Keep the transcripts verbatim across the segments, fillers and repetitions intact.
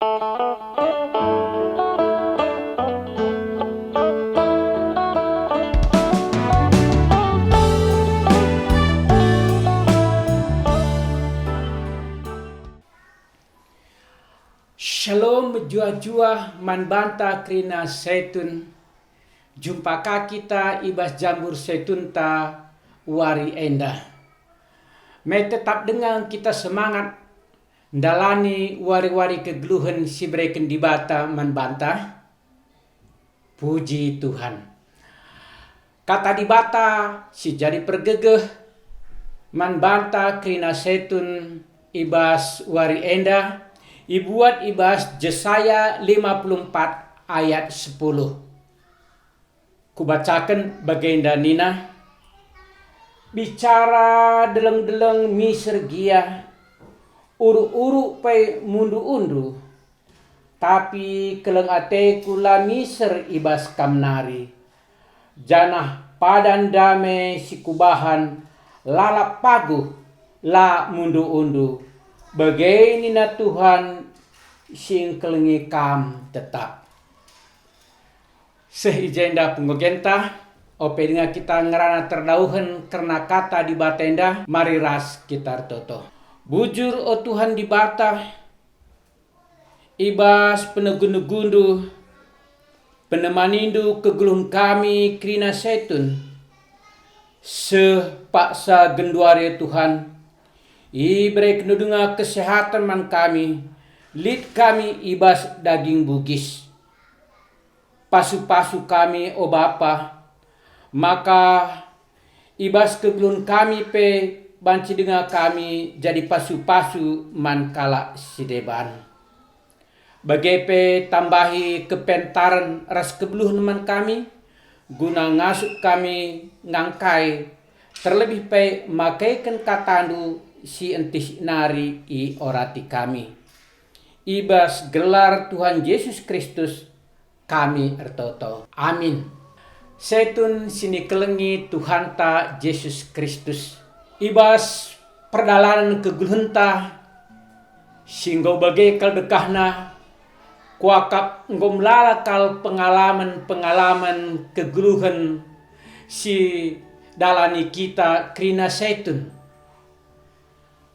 Shalom mejuah-juah man banta kerina Saitun. Jumpa ka kita i bas jambur Saitunta wari enda. Me tetap denga kita semangat ndalani wari-wari kegeluhen si ibereken Dibata man banta? Puji Tuhan. Kata Dibata si jadi pergegeh man banta kerina Saitun i bas wari enda ibuat i bas Jesaya lima puluh empat ayat sepuluh. Kubacaken bagenda nina, "Bicara deleng-deleng miser gia, uruk-uruk pe mundu-undu, tapi keleng ateku la miser i bas kam nari, janah padan dame si kubahan lalap paguh, la mundu-undu, bage nina Tuhan si engkelengi kam tetap." Seh i jenda pengogenta, ope denga kita ngerana terdauhen kerna kata Dibata enda, mari ras kita ertoto. Bujur, o Tuhan Dibata, i bas penegu-negundu, penemanindu kegeluhen kami kerina Saitun, seh paksa genduari, Tuhan, iberekenndu denga kesehaten man kami, lit kami i bas daging bugis. Pasu-pasu kami, o Bapa, maka i bas kegeluhen kami pe banci denga kami jadi pasu-pasu man kalak si deban. Bage pe tambahi kepentaren ras kebeluhen man kami, guna ngasup kami ngangkai, terlebih pe makeken katandu si entih nari iorati kami. I bas gelar Tuhan Jesus Kristus, kami ertoto. Amin. Saitun si nikelengi Tuhanta Jesus Kristus. I bas perdalanen kegeluhenta si enggo bage kal dekahna, kuakap enggo melala kal pengalamen-pengalamen kegeluhen si dalani kita kerina Saitun.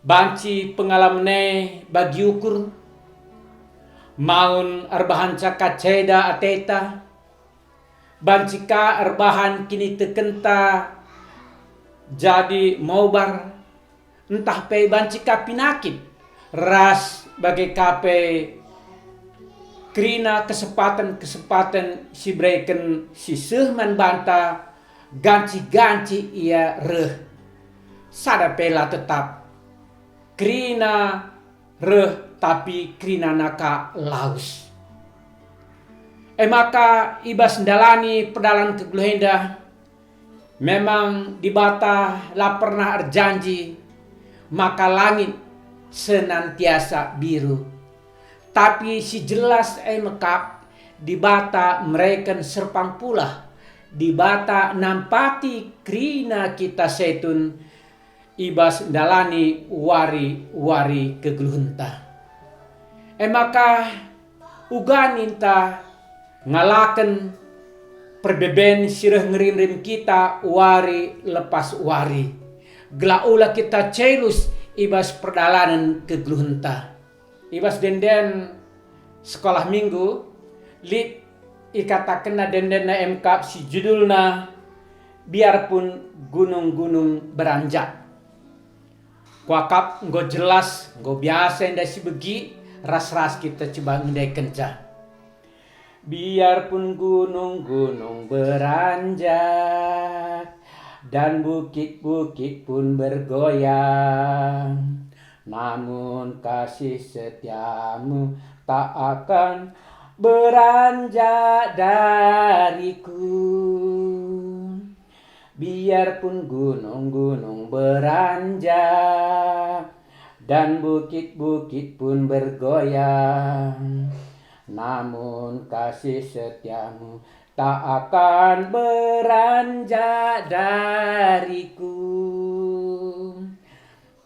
Banci pengalamen e bagi ukur, maun erbahanca ka ceda ateta, banci ka erbahan kinitekenta jadi mobar, ntah pe banci ka pinakit, ras bage ka pe kerina kesempaten-kesempaten si ibereken si seh man banta, ganci-ganci ia reh. Sada pe la tetap. Kerina reh, tapi kerinana ka lawes. E maka, i bas ndalani perdalan kegeluh enda, memang Dibata la pernah erjanji maka langit senantiasa biru. Tapi si jelas e mekap, Dibata mereken serpang pulah, Dibata nampati kerina kita Saitun i bas ndalani wari-wari kegeluhenta. E maka, uga ninta ngalaken perbeben si reh ngerimrim kita wari lepas wari, gelah ula kita celus i bas perdalanen kegeluhenta. I bas denden sekolah minggu, lit ikatakenna dendenna e mekap si judulna Biarpun Gunung-gunung Beranjak. Kuakap enggo jelas, enggo biasa enda si begi, ras-ras kita cuba ngendekenca. Biarpun gunung-gunung beranjak dan bukit-bukit pun bergoyang, namun kasih setiamu tak akan beranjak dariku. Biarpun gunung-gunung beranjak dan bukit-bukit pun bergoyang, namun kasih setiamu tak akan beranjak dariku.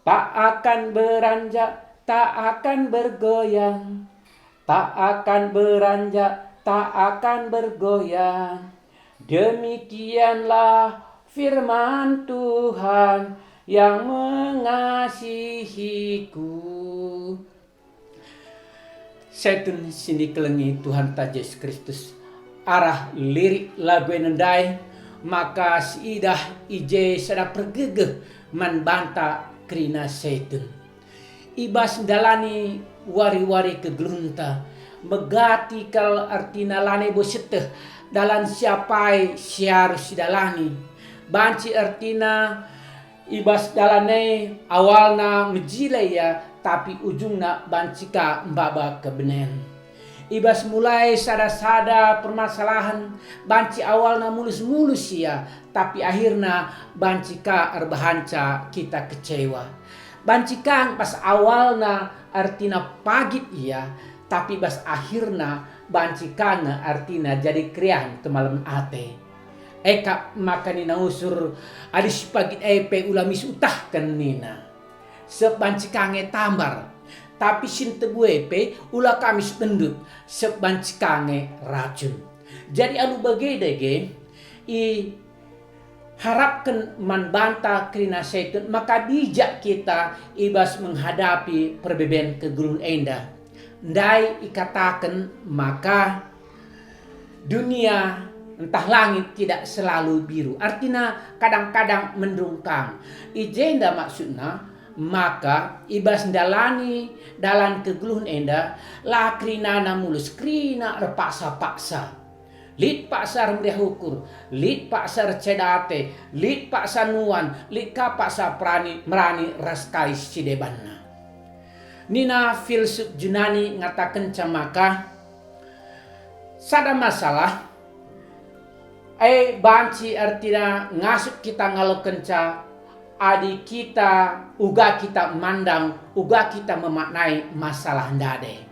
Tak akan beranjak, tak akan bergoyang. Tak akan beranjak, tak akan bergoyang. Demikianlah firman Tuhan yang mengasihiku. Setun si nikelengi Tuhanta Jesus Kristus, arah lirik lagu enda ndai, maka siidah i je sada pergegeh man banta kerina setun. I bas ndalani wari-wari kegeluhenta, megati kal ertina lanai bo sieteh dalan si apai si arus idalani. Banci ertina i bas dalan e awalna mejile ia, tapi ujungna banci ka maba kebenen. I bas mulai sada-sada permasalahen, banci awalna mulus-mulus ia, tapi akhirna banci ka erbahanca kita kecewa. Banci ka bas awalna ertina pagit ia, tapi bas akhirna banci ka nge ertina jadi keriahen kemalemen ate. E kap maka nina usur, adi si pagit e pe ula mis utahken nina. Sep banci ka nge tambar, tapi si ntebu e pe ula ka mis bendut, sep banci ka nge racun. Jadi alu bage dage, iharapken man banta kerina setun maka bijak kita i bas menghadapi perbeben kegeluhen enda. Ndai ikataken maka dunia ntah langit tidak selalu biru, ertina kadang-kadang mendung kang. I jenda maksudna, maka i bas ndalani dalan kegeluhen enda, la kerinana mulus, kerina erpaksa-paksa. Lit paksa ermeriah ukur, lit paksa erceda ate, lit paksa nuan, lit ka paksa perani, merani ras kai si debanna. Nina filsuf Junani ngatakenca maka, sada masalah e banci ertina ngasup kita ngalokenca adi kita, uga kita mandang, uga kita memaknai masalah ndai.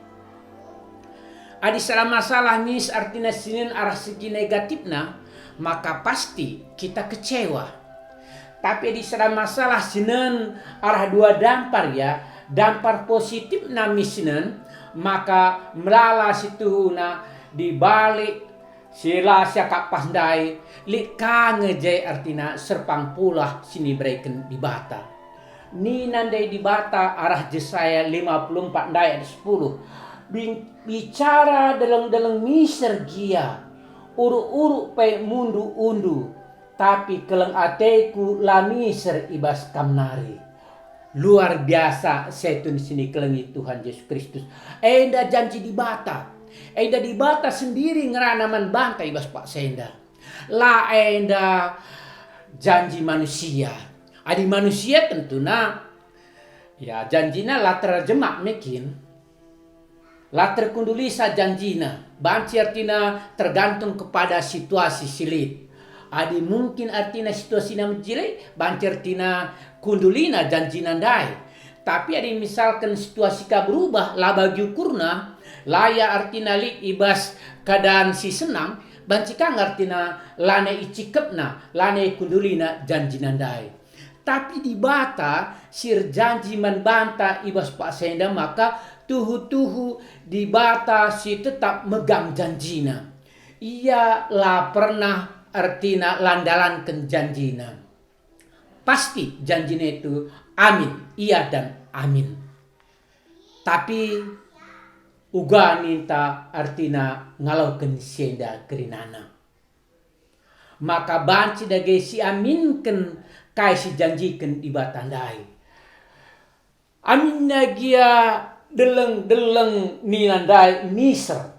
Adi sada masalah mis ertina sinen arah segi negatifna, maka pasti kita kecewa. Tapi adi sada masalah sinen arah dua dampar ia, dampar positifna mis sinen, maka melala situhuna di balik si la siakap pas ndai, lit ka nge je ertina serpang pulah si nibereken Dibata. Nina ndai Dibata arah Jesaya lima puluh empat ndai ayat sepuluh, "Bi-, bicara deleng-deleng miser gia, uruk-uruk pe mundu-undu, tapi keleng ateku la miser i bas kam nari." Luar biasa setun si nikelengi Tuhan Jesus Kristus. Enda janji Dibata. Enda Dibata sendiri ngerana man banta i bas paksa enda. La enda janji manusia. Adi manusia tentuna, ya, janjina la terjemak mekin. La terkundulisa janjina, banci ertina tergantung kepada situasi si lit. Adi mungkin ertina situasina mejile, banci ertina kundulina janjina ndai. Tapi adi misalken situasi ka berubah, la bagi ukurna, la ia ertina lit i bas keadaan si senang, banci ka nge ertina lanai icikepna, lanai ikundulina janjina ndai. Tapi Dibata si erjanji man banta i bas paksa enda maka tuhu-tuhu Dibata si tetap megang janjina. Ia la pernah ertina la ndalanken janjina. Pasti janjina itu amin, iya dan amin. Tapi uga ninta ertina ngaloken si enda kerinana. Maka banci dage siaminken kai si janjiken Dibata ndai. Aminna gia deleng-deleng nina ndai miser,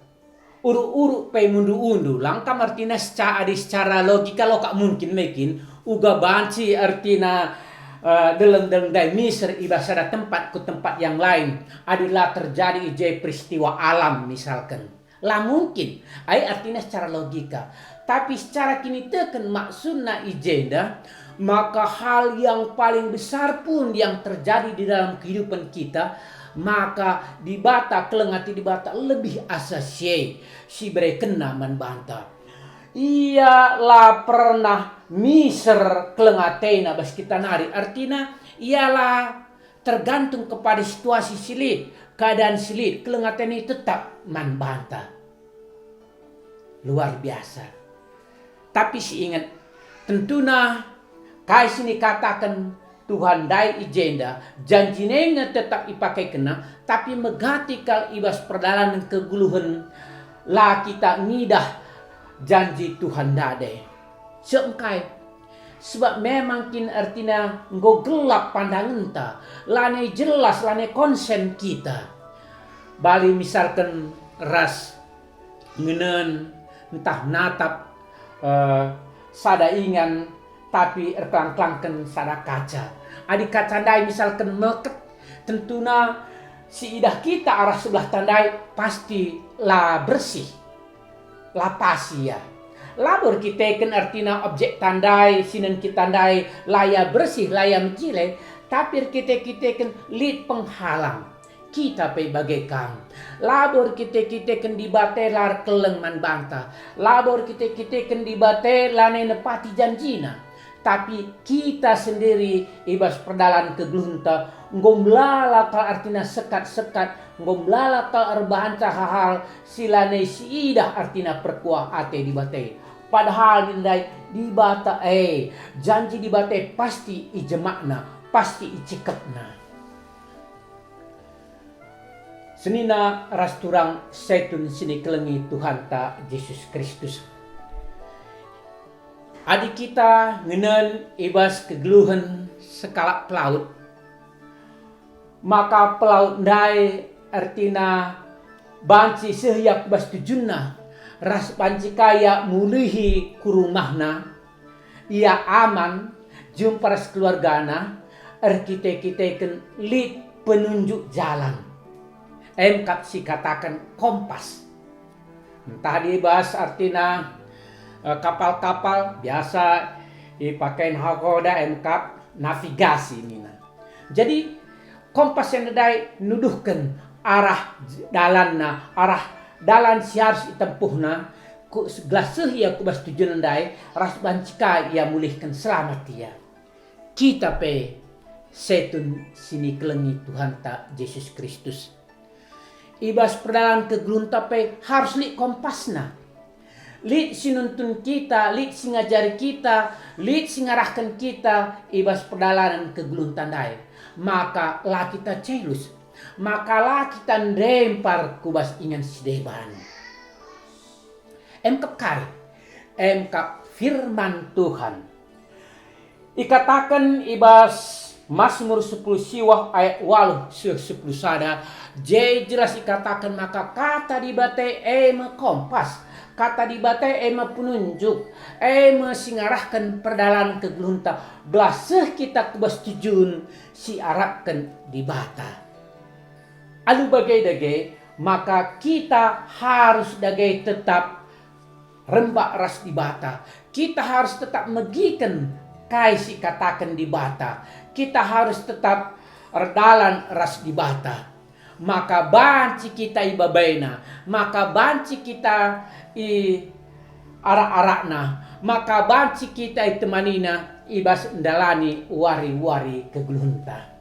uruk-uruk pe mundu-undu, la kam ertina seca-, adi secara logika la ka mungkin mekin, uga banci ertina, eh, deleng-deleng ndai miser i bas sada tempat ku tempat yang lain, adi la terjadi i je peristiwa alam misalken. La mungkin, ai artina secara logika. Tapi secara kiniteken maksudna i jenda, maka hal yang paling besar pun yang terjadi di dalam kehidupan kita, maka Dibata, keleng ate Dibata lebih asa si e, si berekenNa man banta. Ia la pernah miser keleng ateNa bas kita nari, artina Ia la tergantung kepada situasi si lit. keadaan si lit, keleng ateNa tetap man banta. Luar biasa. Tapi si inget, tentuna kai si nikataken Tuhan ndai i jenda, janjiNa nge tetap ipakekenNa, tapi megati kal i bas perdalanen kegeluhen la kita ngidah janji Tuhan ndai. Seh engkai? Sebab memang kin ertina enggo gelap pandangenta, lanai jelas, lanai konsen kita. Bali misalken ras ngenen ntah natap, eh, sada ingan, tapi erkelangkelangken sada kaca. Adi kaca ndai misalken meket, tentuna si idah kita arah sebelah ta ndai pasti la bersih, la pas ia. Labo erkiteken ertina objek ta ndai, sinen kita ndai, la ia bersih, la ia mejile, tapi erkite-kiteken lit penghalang. Kita pe bage kal. Labo erkite-kiteken Dibata la erkeleng man banta. Labo erkite-kiteken Dibata lanai nepati janjiNa. Tapi kita sendiri i bas perdalan kegeluhenta enggo melala kal ertina sekat-sekat, enggo melala kal erbahanca hal-hal si lanai siidah ertina perkuah ate Dibata. Padahal nina ndai Dibata e, janji Dibata pasti ijemakNa, pasti icekepNa. Senina ras turang setun si nikelengi Tuhanta Jesus Kristus. Adi kita ngenen i bas kegeluhen sekalak pelaut, maka pelaut ndai ertina banci seh ia ku bas tujunna, ras banci ka ia mulihi ku rumahna. Ia aman, jumpa ras keluargana, erkite-kiteken lit penunjuk jalan. Em kap si kataken kompas. Ntah dibas artina, eh, kapal-kapal biasa ipakai nakoda em kap navigasi nina. Jadi, kompas enda ndai nuduhken arah j-, dalanna, arah dalan si harus itempuhna, ku, gelah seh ia ku bas tujunna ndai, ras banci ka ia mulihken selamat ia. Kita pe setun si nikelengi Tuhanta Jesus Kristus. I bas perdalan kegeluhenta pe harus lit kompasna. Lit si nuntun kita, lit si ngajari kita, lit si ngarahken kita i bas perdalanen kegeluhenta ndai. Maka la kita celus, maka la kita ndempar ku bas ingan si deban. Emkap kai? Emkap firman Tuhan. Ikataken i bas Masmur sepuluh siwah ayat waluh seh sepuluh sada, je jelas ikataken maka kata Dibata e me kompas, kata Dibata e me penunjuk, e me si ngarahken perdalan kegeluhenta, gelah seh kita ku bas tujun si arapken Dibata. Alu bage dage, maka kita harus dage tetap rembak ras Dibata. Kita harus tetap megiken kai si kataken Dibata. Kita harus tetap erdalan ras Dibata. Maka banci kita ibabaina, maka banci kita i arak-arakna, maka banci kita itemanina i bas ndalani wari-wari kegeluhenta.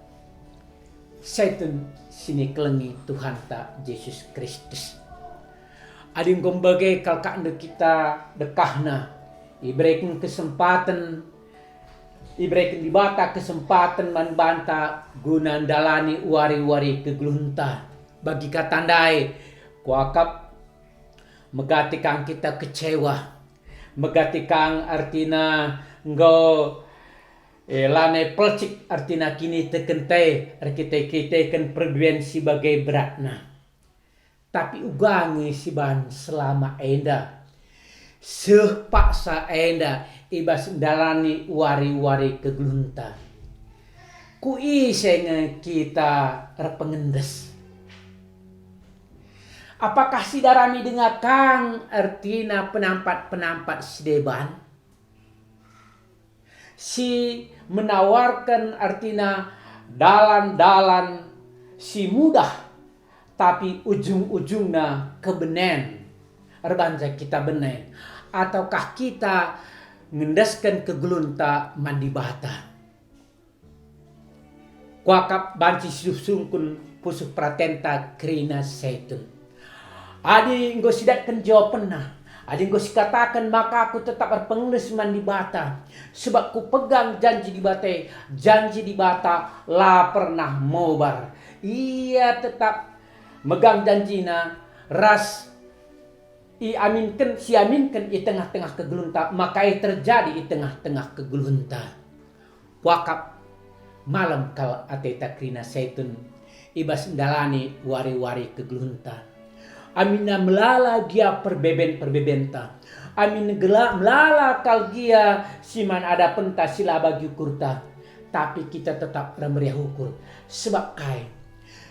Setun si nikelengi Tuhanta Jesus Kristus. Adi enggo mbage kal kakndu kita dekahna, ibereken kesempaten, ibereken Dibata kesempaten man banta guna ndalani wari-wari kegeluhenta. Bagi kata ndai, kuakap megati kang kita kecewa, megati kang artina enggo E, lanai pelcik ertina kiniteken te erkite-kiteken perbeban si bage beratna. Tapi uga nge siban selama enda, seh paksa enda i bas ndalani wari-wari kegeluhenta. Ku ise nge kita erpengendes? Apakah sidarami denga kang ertina penampat-penampat si deban? Si menawarken ertina dalan-dalan si mudah, tapi ujung-ujungna kebenen, erbahanca kita bene, ataukah kita ngendesken kegeluhenta man Dibata? Kuakap banci sisungkun pusuh peratenta kerina Saitun. Adi enggo sidatken jawapenna, adi enggo sikataken maka aku tetap erpengendes man Dibata, sebab kupegang janji Dibata, janji Dibata la pernah mobar. Ia tetap megang janjina ras iaminken, siaminken i tengah-tengah kegeluhenta, maka e terjadi i tengah-tengah kegeluhenta. Kuakap malem kal ateta kerina Saitun i bas ndalani wari-wari kegeluhenta. Aminna melala gia perbeben-perbebenta, amin gela-, melala kal gia si man adapenta si la bagi ukurta, tapi kita tetap ermeriah ukur. Sebab kai?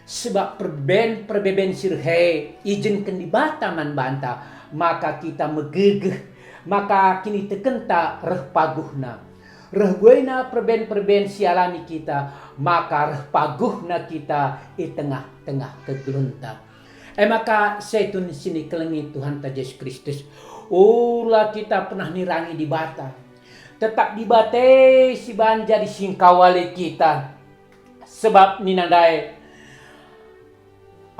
Sebab perben-perbeben si reh e ijenken Dibata man banta, maka kita megegeh, maka kinitekenta reh paguhna. Reh buena perben-perben si alami kita, maka reh paguhna kita i tengah-tengah kegeluhenta. E maka Saitun si nikelengi Tuhanta Jesus Kristus, ula kita pernah nirangi Dibata. Tetap Dibata si banci jadi singkawali kita. Sebab nina ndai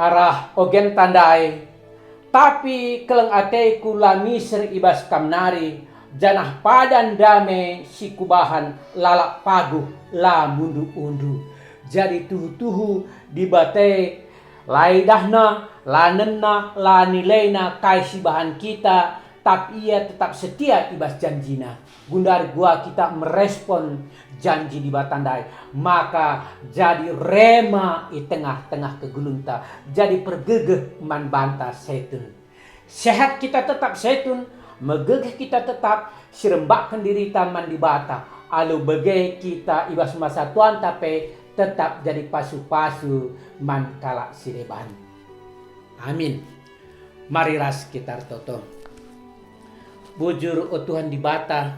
arah ogenta ndai, "Tapi keleng ateku la miser i bas kam nari, janah padan dame si kubahan lalap paguh, la mundu-undu." Jadi tuhu-tuhu Dibata la idahna, la nena, la nilaina kai si bahan kita, tapi Ia tetap setia i bas janjiNa. Gundari gua kita merespon janji Dibata ndai, maka jadi rema i tengah-tengah kegeluhenta, jadi pergegeh man banta Saitun. Sehat kita tetap Saitun, megegeh kita tetap, sirembakken dirita man Dibata, alu bage kita i bas masa tuanta pe tetap jadi pasu-pasu man kalak si deban. Amin. Mari ras kita ertoto. Bujur, o Tuhan Dibata,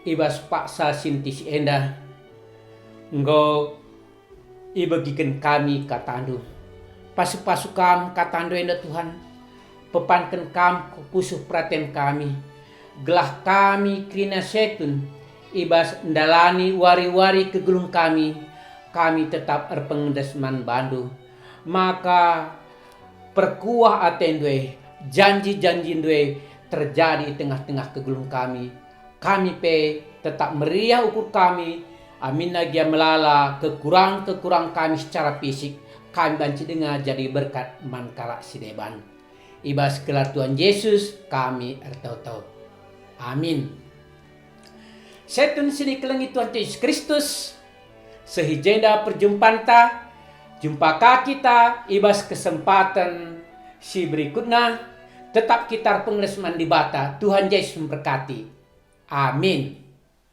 i bas paksa si ntis enda, enggo ibegiken kami kataNdu. Pasu-pasu Kam kataNdu enda, Tuhan, pepanken Kam ku pusuh peraten kami, gelah kami kerina Saitun i bas ndalani wari-wari kegeluhen kami, kami tetap erpengendes man baNdu. Maka perkuah ateNdu e, janji-janjiNdu e terjadi i tengah-tengah kegeluhen kami. Kami pe tetap meriah ukur kami, aminna gia melala kekurangen-kekurangen kami secara fisik, kami banci denga jadi berkat man kalak si deban. I bas gelar Tuhan Jesus kami ertoto. Amin. Saitun si nikelengi Tuhan Jesus Kristus, seh i jenda perjumpanta, jumpa ka kita i bas kesempaten si berikutna, tetap kita erpengendes man Dibata. Tuhan Jesus memberkati. Amin.